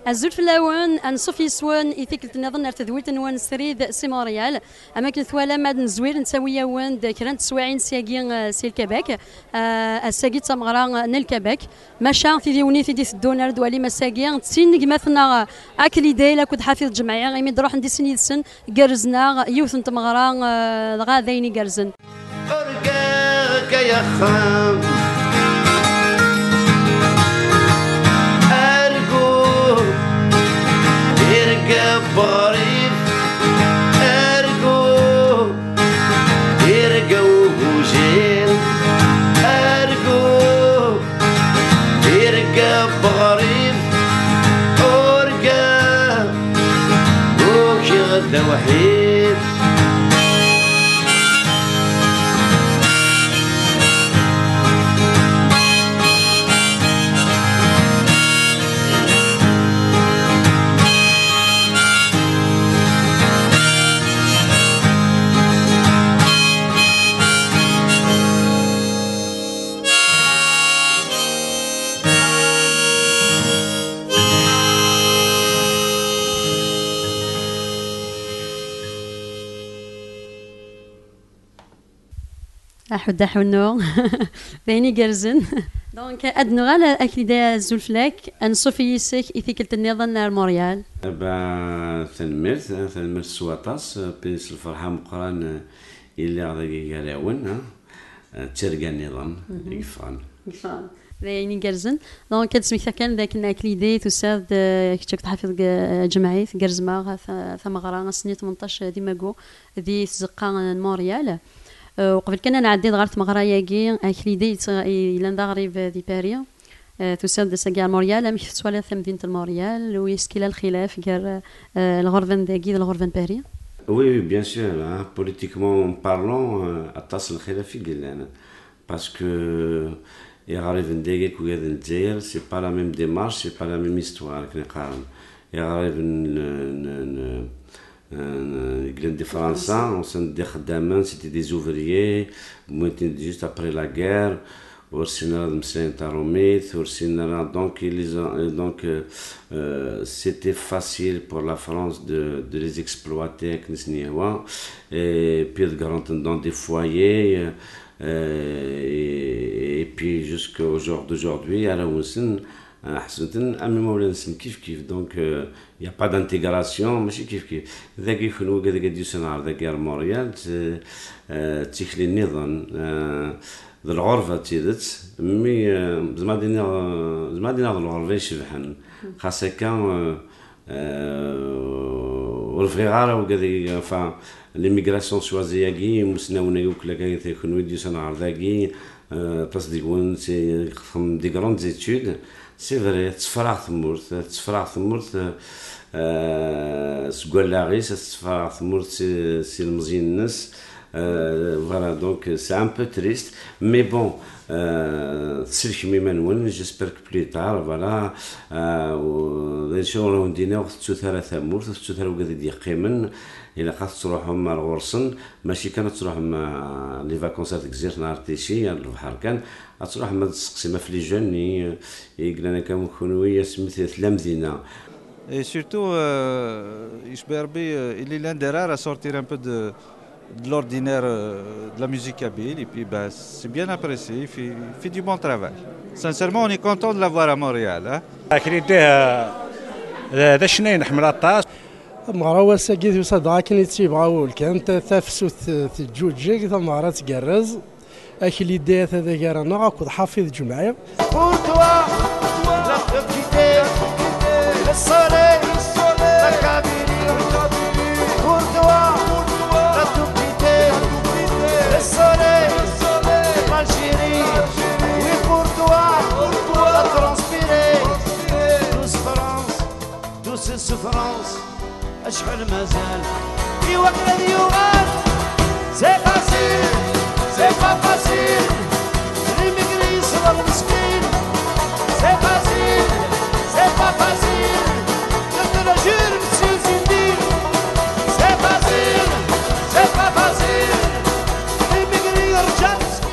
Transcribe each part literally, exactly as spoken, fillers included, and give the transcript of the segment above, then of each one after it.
Azul fell-awen, ansuf yes-wen i tikkelt nniḍen ar tedwilt-nwen srid si Montréal. Am akken twalam, ad nezwir nettawi-yawen-d kra n teswiɛin syagi, eh, si Lkabak. Eh, ass-agi d tameɣra n Lkabak. Maca tidiwennit i d-iteddun ar d-walim ass-agi, d tin n gma-tneɣ Akli Dale akked Ḥafid Ǧemɛi, imi d-ruḥen di sin yid-sen, gerrzen-aɣ yiwet n tmeɣra, eh, dɣa d ayen igerrzen. Urgaɣ ay axxam, argu, irga n weɣrib, argu, irga n ugujil, argu, irga n weɣrib, urgaɣ, ukiɣ d awḥid. Aḥuddu aḥunnu. D ayen igerrzen. Donc, ad nuɣal, Akli Dale, azul fell-ak, anṣuf yis-k i tikkelt nniḍen ar Montréal. Aba, tanemmirt, tanemmirt s waṭas, puis s lferḥ ameqqran, eh, i lliɣ dagi gar-awen, eh, d tirga nniḍen i yeffɣen. Yeffɣen. D ayen igerrzen. Donc, ad smektiɣ kan d akken Akli Dale tusa-d, eh, kečč akked Ḥafid G-, Ǧemɛi, tgerrzem-aɣ ta-, tameɣra ass-nni tmenṭac di Mago, di tzeqqa n Montréal. Eh, uqbel kan ad nɛeddi ɣer tmeɣra-agi, Akli Dale yellan d aɣrib di Paris. Eh, tusa-d ass-agi ar Montréal. Amek tettwaliḍ tamdint n Montréal? U est-ce qu'il y a lxilaf gar, eh, lɣerba n dagi d lɣerba n Paris? Oui, oui, bien sûr, hein. Politiquement parlant, euh, aṭas n lxilaf i yellan. Parce que iɣriben dagi akked wigad n Lezzayer, c'est pas la même démarche, c'est pas la même histoire, akken i qqaren. Iɣriben n, n, n, n, yellan di Fransa, usan-d d ixeddamen, c'était des ouvriers, wwin-ten-id juste après la guerre, ur ssinen ara ad mmeslayen tarumit, ur ssinen ara, donc, ils les ont, donc, euh, euh, c'était facile pour la France de, de les exploiter, akken i sen-yehwa, et puis ḍeggren-ten dans des foyers, euh, et, et puis jusqu'au jour d'aujourd'hui, arraw-nsen, euh, ḥesben-ten am imawlan-nsen kif kif. Donc, euh, il y a pas d'intégration, mačči kif kif. Dagi kunwi, dagi d-yusan ɣer dagi ar Montréal, d, euh, d tikli nniḍen, euh, d lɣerba d tidet, mi, euh, zemreɣ ad iniɣ, euh, zemreɣ ad iniɣ d lɣerba icebḥen. Xas akka, euh, euh, ur bɣiɣ ara wigad, enfin, l'immigration s wazi-agi, imusnawen-agi akk, kunwi d-yusan ɣer dagi, euh, aṭas deg-wen, c'est, xedmen des grandes études. C'est vrai, tettefraɣ tmurt, tettefraɣ tmurt, euh, seg wallaɣ-is, tettefraɣ tmurt si, si lemẓi-nnes. Euh, voilà, donc c'est un peu triste, mais bon, euh, tselkem iman-nwen, j'espère que plus tard, voilà, euh, u-, d acu ara wen-d-iniɣ, ur tettut ara tamurt, ur tettut ara wigad i d-yeqqimen, ilaq ad tettruḥum ar ɣur-sen, mačči kan ad truḥem, euh, les vacances ar Tegzirt neɣ ar Tichy, ar lebḥer kan, ad truḥem ad tseqsim ɣef les jeunes i, i yellan akka am kunwi, asmi t-, tellam dinna. Et surtout, euh, yecba Rebbi, euh, il est l'un des rares à sortir un peu de, de l'ordinaire, euh, de la musique kabyle. Et puis, ben, c'est bien apprécié. Il fait, il fait du bon travail. Sincèrement, on est content de l'avoir à Montréal, hein. Akli Dale, euh, d, d acennay nḥemmel aṭas. Tameɣra n wass-agi tusa-d akken i tt-yebɣa wul kan, ta-, tafsut, eh, teǧǧuǧeg, tameɣra tgerrez. Akli Dale ata da gar-aneɣ akked Ḥafid Ǧemɛi. Pour toi, la Turquie, le soleil, la Kabylie. Pour toi, la Turquie, le soleil, l'Algérie. Oui, pour toi, t'as transpiré. Douce France, douce souffrance. Acḥal mazal i wakken ad yuɣal. C'est facile, c'est pas facile. L'immigré yesleḍ meskin. C'est facile, c'est pas facile. Docteur Jure, Monsieur Zindi. C'est facile, c'est pas facile. L'immigré yerǧa meskin.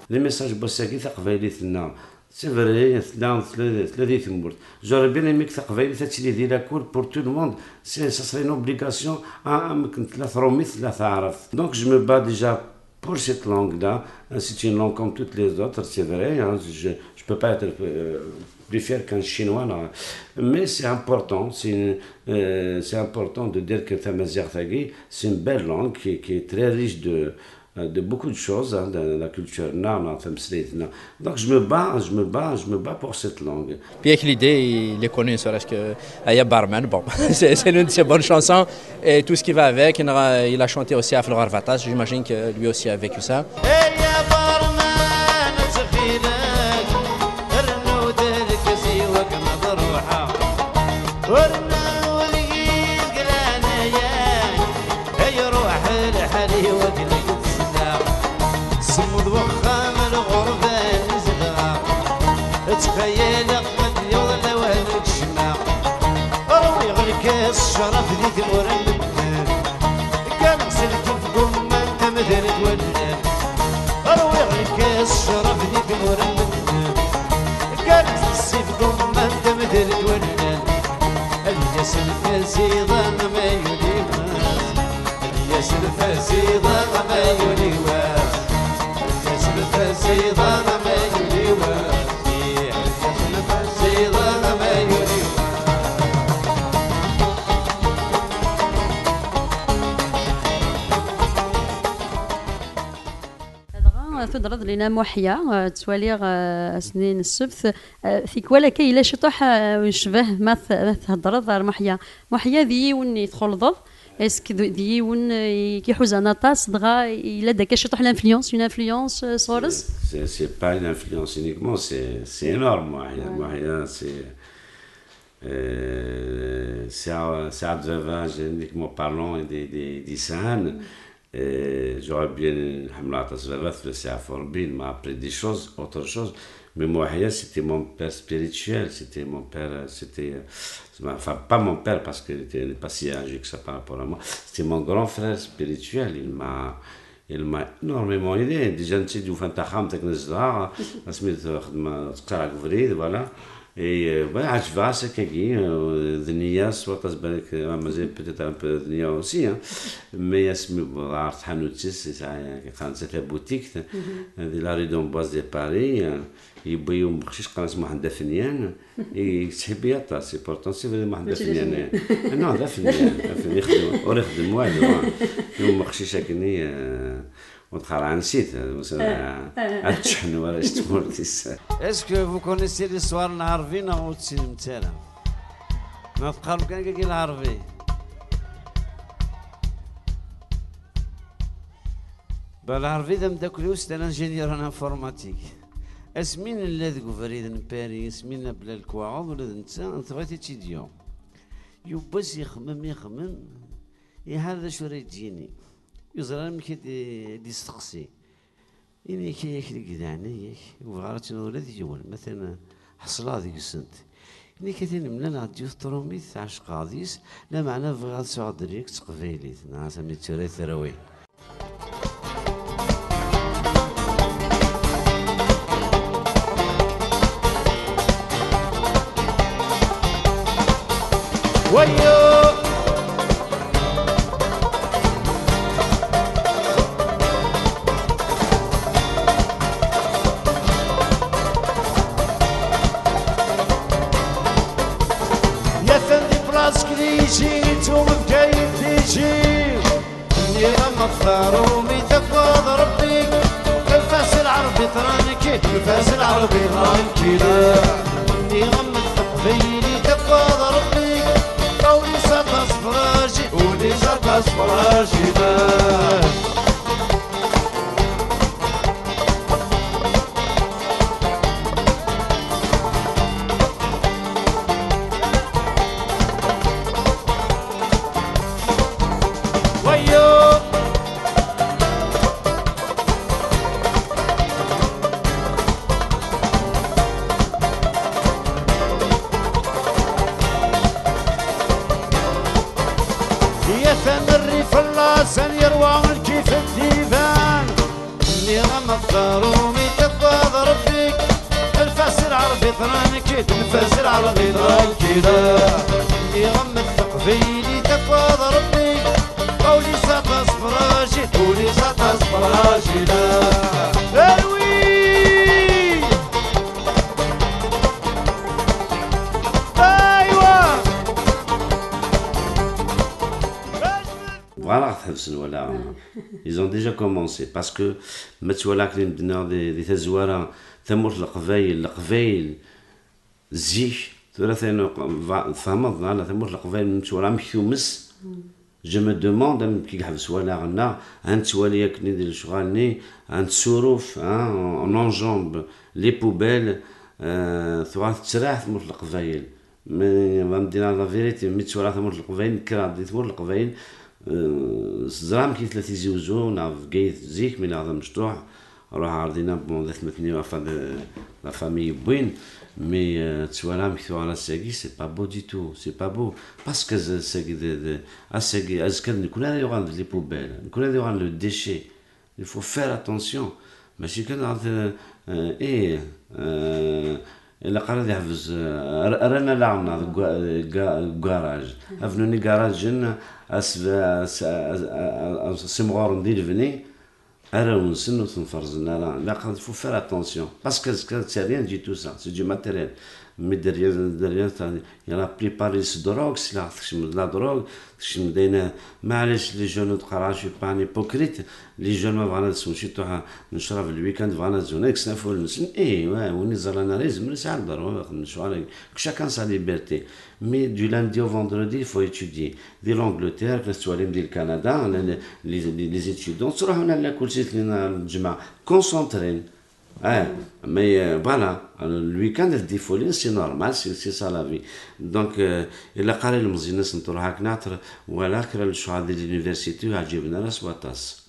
Le message n wass-agi, taqbaylit-nneɣ C'est vrai, tella, tella, tella di tmurt. J'aurais bien aimé que taqbaylit ad tili di la cour pour tout le monde. C'est, ça serait une obligation, ah, am akken tella trumit, tella taɛrabt. Donc je me bats déjà pour cette langue-là. C'est une langue comme toutes les autres, c'est vrai, hein. Je, je peux pas être euh, plus fier qu'un Chinois, là. Mais c'est important, c'est une- euh, c'est important de dire que tamaziɣt-agi, c'est une belle langue qui, qui est très riche de, euh, de beaucoup de choses, hein, de la culture, non, non, tameslayt, non. Donc je me bats, je me bats, je me bats pour cette langue. Puis avec l'idée, il est connu, ne serait-ce que Aya Barman, bon, c'est c'est l'une de ses bonnes chansons, et tout ce qui va avec. Il a, il a chanté aussi à Florarvatas, j'imagine que lui aussi a vécu ça. Ay abarman, ttxil-k, rnu-d lkas i wakken ad ruḥeɣ. Ur nawel-iyi deg leɛnaya-k, ay ruḥ lḥal i wakken ad k-ssneɣ. Semmeḍ wexxam, lɣerba i zedɣeɣ. Ttxayaleɣ ma d-yuḍ lawan ur d-jemɛeɣ. Rwiɣ lkas ccrab di tmura n medden. Kkreɣ s lkif gumman tamdel d wallan. Rwiɣ lkas ccrab di tmura n medden. Kkreɣ s ssif gumman tamdel d wallan. Ad yas lfaz iḍan ma yuli wass. Ad yas lfaz iḍan ma yuli wass. Ad yas lfaz iḍan ma yuli wass. Ad yas lfaz iḍan ma yuli wass. Dɣa, tudreḍ Lina Muḥya, eh, ttwaliɣ, eh, ass-nni n ssebt, eh, tikwal akka yella ciṭuḥ, eh, ncebah ma t-, ma theddreḍ ar Muḥya. Muḥya d yiwen i txulḍeḍ, est-ce que d, d yiwen, eh, i k-iḥuzan aṭas, dɣa yella-d akka ciṭuḥ l'influence, une influence, eh, sɣur-s? C'est, c'est, c'est pas une influence uniquement, c'est, c'est énorme, Muḥya. Ouais. Muḥya, c'est, euh, c'est un, c'est un de, génétiquement parlant, des, des, des saines. Et j'aurais bien aimé la tasse, c'est à Forbin, mais après des choses, autre chose. Mais Muḥya, c'était mon père spirituel, c'était mon père, euh, c'était, euh, c'est ma- enfin, pas mon père, parce qu'il était, il n'est pas si âgé que ça par rapport à moi, c'était mon grand frère spirituel, il m'a, il m'a énormément aidé. Déjà, netta d-yufan taxxamt akken zedɣeɣ, asmi txedmeɣ, teqqar deg ubrid, voilà. Et, euh, ouais, ɛejbeɣ-as akkagi, euh, d nniya s waṭas, balak, euh, mazal peut-être un peu d nniya aussi, hein. Mais asmi wwḍeɣ ɣer tḥanut-is, yesɛa, yeqqar netta tabutikt, di la rue d'Amboise de Paris, euh, yewwi yiwen umeqcic, qqaren-as Muḥend Afenyan, yettḥibbi aṭas, et pourtant c'est vrai Muḥend Mačči d Afenyan, Afenyan. Eh. Non, d Afenyan, d Afenyan, yexdem, ur ixeddem walu, hein. Yiwen umeqcic akkenni, euh, ur tqarɛ nsit, ad tceḥnu ara s tmurt-is. Est-ce que vous connaissez l'histoire n Lɛerbi neɣ ur tessinemt ara? Neɣ teqqarem kan akka i Lɛerbi? Ba Lɛerbi d ameddakel-iw, c'est un ingénieur en informatique. Asmi nella deg ubrid n Paris, asmi nella bla lekwaɣeḍ, ula d netta, tebɣa-t étudiant. Yiwwas ixemmem, ixemmem, iḥar d acu ara yi-d-yini. Ur yeẓri ara amek ad d-, ad d-isteqsi. Ini-k, yak deg leɛnaya-k, ur bɣiɣ ara ad tnuɣ ula d yiwen, ma tana ḥeṣleɣ deg-sent. Ini-k, atan mlaleɣ-d yiwet trumit, ɛecqeɣ deg-s, lameɛna bɣiɣ ad sɛuɣ dderya deg teqbaylit, neɣ sami d tura terwi. Wayo! Yatan di place Clichy, ttu Bgayet d Ijir. Nniɣ-am xtar umi tafeḍ Rebbi, lfas lɛerbi tranquille, lfas lɛerbi tranquille. Nniɣ-am teqbaylit tafeḍ Rebbi, وليس تصفراجي، وليس تصفراجي. Wayo! Yatan rrif n laṣel yerwa lkif n diban. Nniɣ-am xtar umi tafeḍ Rebbi, lfas Tranquille, nfazir ɛerḍi tranquille. Iɣemmed taqbaylit akked Rebbi. Uli s aṭas brajil, uli s aṭas brajil. Arwi! Aywa! Bɣan ad ɣ-tḥebsen wala. Ils ont déjà commencé parce que ma twala akken i medden di, di tazwara, tamurt n Leqbayel, Leqbayel zik, tura tayen tfehmeḍ neɣ ala? Tamurt n Leqbayel, ma twala amek tumes, je me demande amek i yeḥbes wala ɣenna, ad nettwali akken di lecɣal-nni, ad netsuruf, hein, on enjambe les poubelles, euh, tuɣal tettraḥ tmurt n Leqbayel. Mais va me dire la vérité, mi twala tamurt n Leqbayel, nekkreɣ di tmurt n Leqbayel, euh, ẓriɣ amek i tella Tizi Uzzu, neɣ Bgayet zik, mi neɣ d amecṭuḥ, ruḥeɣ ɣer dinna, bon, d atmaten-iw, enfin, de la famille wwin, mais, euh, twala amek tuɣal ass-agi, c'est pas beau du tout, c'est pas beau. Parce que ass-agi, de, de, ass-agi, azekka d nekkni ara yuɣalen d les poubelles, nekkni ara yuɣalen le déchet. Il faut faire attention. Mačči kan ɣer, euh, eh, euh, ilaq ara ad yeḥbes, euh, ar-, rran alaɣ-nneɣ deg ga-, ga-, garage. Avnun igaraj-en, as-, as-, as-, as-, simɣuren di lebni, arraw-nsen ur ten-ferzen ara. Ilaq ad faut faire attention. Parce que c'est rien du tout ça. C'est du matériel. Mais derrière, derrière, ça, il y en a la plupart, ils se droguent, c'est là, tekcem-d la drogue, tekcem-d ayen, maɛlic, les jeunes, ur d-qqareɣ, je suis pas un hypocrite, les jeunes ma bɣan ad swen ciṭuḥ n ccrab le week-end, bɣan ad zwen, ad kksen afwal-nsen, eh, ouais, win iẓran ara yezmer yesɛa lderba, ma xedmen lecɣal-agi, que chacun sa liberté. Mais du lundi au vendredi, il faut étudier. Di l'Angleterre, la tettwalim di le Canada, les, les, les, les étudiants, ttruḥun ar lakul si tlin ar lǧemɛa, concentrés. Eh, mais, euh, voilà, alors, le week-end, ad d-ifulin, c'est normal, c'est, c'est ça la vie. Donc, euh, ilaq ara ilmeẓyen-nsen truḥ akken aṭer, wala kra n lecɣal di l'université, ur ɛǧiben ara s waṭas.